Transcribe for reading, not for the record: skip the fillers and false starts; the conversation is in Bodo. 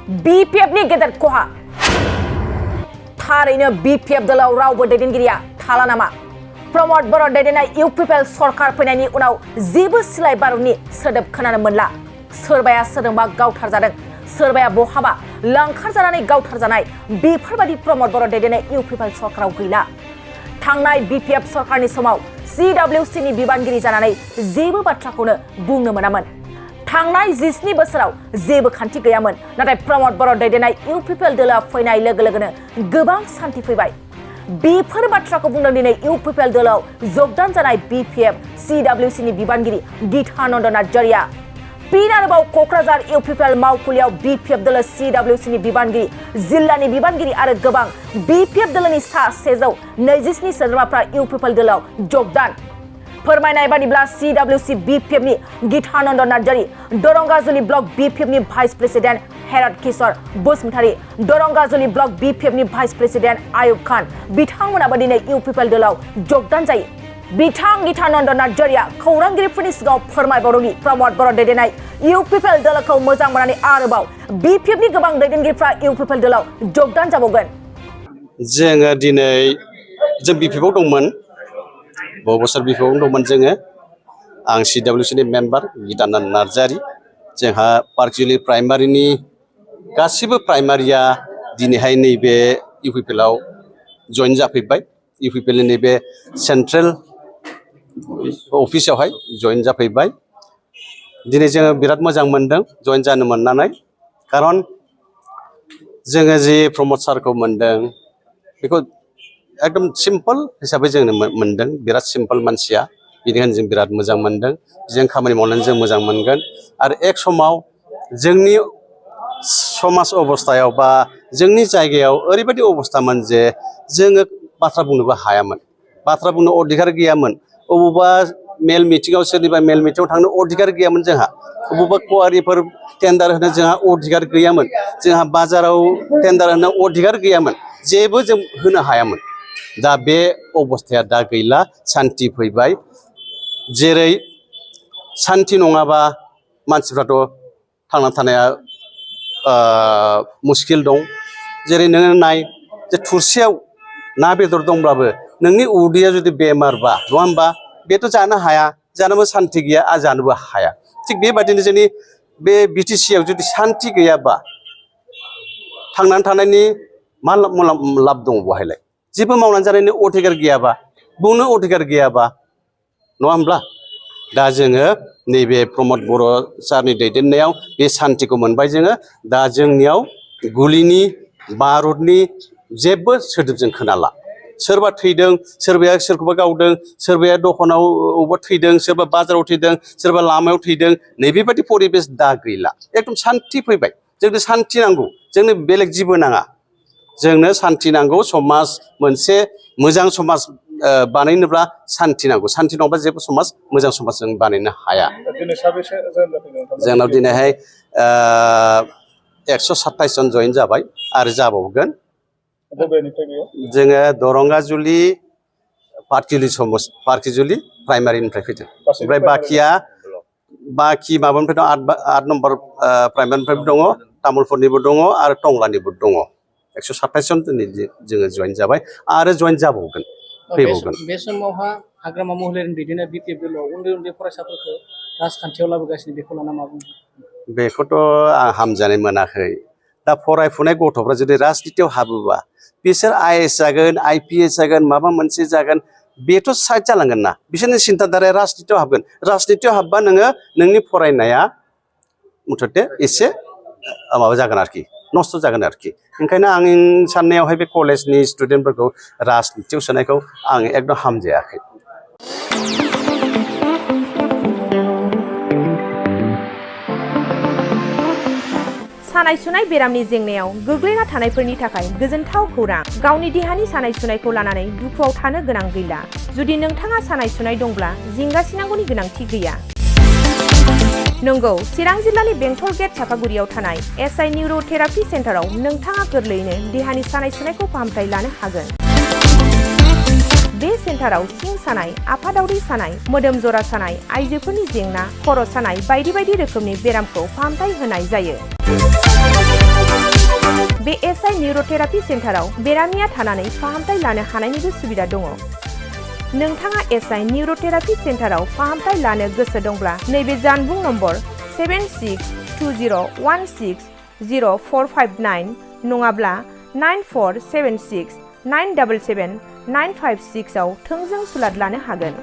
BPF नि गेदेर खहा थारैनो BPF दलाव रावबो दैदेनगिरिया थाला नामा प्रमद बर' दैदेननाय UPL सरखार फैनायनि उनाव जेबो सिलाय बारुदनि सोदोब खोनानो मोनला सोरबाया सोरजोंबा गावथारजादों सोरबाया बहाबा लांखारजानानै गावथारजानाय बेफोरबायदि प्रमद बर' दैदेननाय UPL सरखाराव गैला थांनाय BPF सरखारनि समाव CWC नि बिबानगिरि जानानै जेबो बाथ्राखौनो बुंनो मोनामोन थांनाय 17 बोसोराव जेबो खान्थि गैयामोन नाथाय प्रमद बर' दैदेननाय UPL दोला फैनाय लोगो लोगोनो गोबां सान्थि फैबाय बेफोर बाथ्राखौ बुंदों दिनै UPL दोलाव जगदान जानाय BPF CWC नि बिबानगिरि गीतानन्द नार्जारिया फिन आरोबाव क'क्राझार UPL मावखुलियाव BPF दोलो CWC नि बिबानगिरि जिल्लानि बिबानगिरि आरो गोबां BPF दोलोनि सा 127 सोद्रोमाफ्रा UPL दोलाव जगदान फोरमायनाय बादिब्ला CWC BPF नि गीतानन्द नार्जारि दरंगाजुलि ब्लक BPF नि भाइस प्रेसिडेन्ट हेरात किशोर बसुमतारी दरंगाजुलि ब्लक BPF नि भाइस प्रेसिडेन्ट आयुब खान बिथांमोनाबो दिनै UPL दोलाव जगदान जायो बिथां गीतानन्द नार्जारिया खौरांगिरिफोरनि सिगाङाव फोरमायबावदोंदि प्रमद बर' दैदेननाय UPL दोलोखौ मोजां मोननानै आरोबाव BPF नि गोबां दैदेनगिरिफ्रा UPL दोलाव जगदान जाबावगोन जोङो दिनै जों BPF आव दंमोन बहु बोसोर BPF आव दंमोन जोङो आं CWC नि मेम्बार गीतानन्द नार्जारि जोंहा पार्कजुलि प्राइमारिनि गासिबो प्राइमारिया दिनैहाय नैबे UPL आव जइन जाफैबाय UPL नि नैबे सेन्ट्रेल अफिसावहाय जइन जाफैबाय दिनै जोङो बिराद मोजां मोनदों जइन जानो मोननानै खारन जोङो जे प्रमद सारखौ मोनदों बेखौ एकदम सिम्पल हिसाबै जों मोनदों बिराद सिम्पल मानसिया बेनिखायनो जों बिराद मोजां मोनदों जों खामानि मावनानै जों मोजां मोनगोन आरो एक समाव जोंनि समाज अबस्थायाव बा जोंनि जायगायाव ओरैबायदि अबस्थामोन जे जोङो बाथ्रा बुंनोबो हायामोन बाथ्रा बुंनो अधिकार गैयामोन अबेबा मेल मिटिंआव सोरनिबा मेल मिटिंआव थांनो अधिकार गैयामोन जोंहा अबेबा कुवारिफोर टेन्डार होनो जोंहा अधिकार गैयामोन जोंहा बाजाराव टेन्डार होनो अधिकार गैयामोन जेबो जों होनो हायामोन दा बे अबस्थाया दा गैला सान्थि फैबाय जेरै सान्थि नङाबा मानसिफ्राथ' थांना थानाया मुस्किल दं जेरै नोङो नाय जे थुरसियाव ना बेदर दंब्लाबो नोंनि उदैया जुदि बेमारबा नङा होमबा बेथ' जानो हाया जानोबो सान्थि गैया आरो जानोबो हाया थिग बेबायदिनो जोंनि बे BTC आव जुदि सान्थि गैयाबा थांनानै थानायनि मा लाब दङ बहायलाय जेबो मावनानै जानायनि अधिकार गैयाबा बुंनो अधिकार गैयाबा नङा होमब्ला दा जोङो नैबे प्रमद बर' सारनि दैदेननायाव बे सान्थिखौ मोनबाय जोङो दा जोंनियाव गुलिनि बारुदनि जेबो सोदोब जों खोनाला सोरबा थैदों सोरबाया सोरखौबा गावदों सोरबाया दखानाव अबेबा थैदों सोरबा बाजाराव थैदों सोरबा लामायाव थैदों नैबेबायदि परिबेस दा गैला एकदम सान्थि फैबाय जोंनो सान्थि नांगौ जोंनो बेलेग जेबो नाङा जोंनो सान्थि नांगौ समाज मोनसे मोजां समाज बानायनोब्ला सान्थि नांगौ सान्थि नङाबा जेबो समाज मोजां समाज जों बानायनो हाया जोंनाव दिनैहाय 127 जन जइन जाबाय आरो जाबावगोन जोङो दरंगाजुलि पार्कजुलि प्राइमारिनिफ्राय फैदों ओमफ्राय बाखि माबानिफ्राय दं 8 नम्बर प्राइमारिनिफ्रायबो दङ तामुलपुरनिबो दङ आरो टंलानिबो दङ 127 जन जोङो जइन जाबाय आरो जइन जाबावगोन फैबावगोन बे समावहा हाग्रामा महिलारिनि दैदेननाय BPF दोलोआव उन्दै फरायसाफोरखौ राजखान्थियाव लाबोगासिनो बेखौ लाना मा बुङो बेखौथ' आं हामजानाय मोनाखै दा फरायफुनाय गथ'फ्रा जुदि राजनितियाव हाबोबा बिसोर IAS जागोन IPS जागोन माबा मोनसे जागोन बेथ' साइड जालांगोन ना बिसोरनि सिन्ताधाराया राजनितियाव हाबगोन राजनितियाव हाबबा नोङो नोंनि फरायनाया मुथते एसे माबा जागोन आरोखि नस्थ' जागोन आरोखि ओंखायनो आं साननायावहाय बे कलेजनि स्टुडेन्टफोरखौ राजनितियाव सोनायखौ आं एकदम हामजायाखै सानाय सुनाय बेरामनि जेंनायाव गोग्लैना थानायफोरनि थाखाय गोजोनथाव खौरां गावनि देहानि सानाय सुनायखौ लानानै दुखुआव थानो गोनां गैला जुदि नोंथाङा सानाय सुनाय दंब्ला जिंगासिनांगौनि गोनांथि गैया नंगौ चिरां जिल्लानि बेंटल गेट चापागुरियाव थानाय SI निउर'थेरापि सेन्टाराव नोंथाङा गोरलैयैनो देहानि सानाय सुनायखौ फाहामथाय लानो हागोन बे सेन्टाराव सिं सानाय आफादावरि सानाय मोदोम जरा सानाय आइजोफोरनि जेंना खर' सानाय बायदि बायदि रोखोमनि बेरामखौ फाहामथाय होनाय जायो एसआइ निउर'थेरापि सेन्टाराव बेरामिया थानानै फाहामथाय लानो हानायनिबो सुबिदा दङ। नोंथाङा एसआइ निउर'थेरापि सेन्टाराव फाहामथाय लानो गोसो दंब्ला नैबे जानबुं नम्बर 7620160459 नङाब्ला 9476977956 आव थोंजों सुलाद लानो हागोन।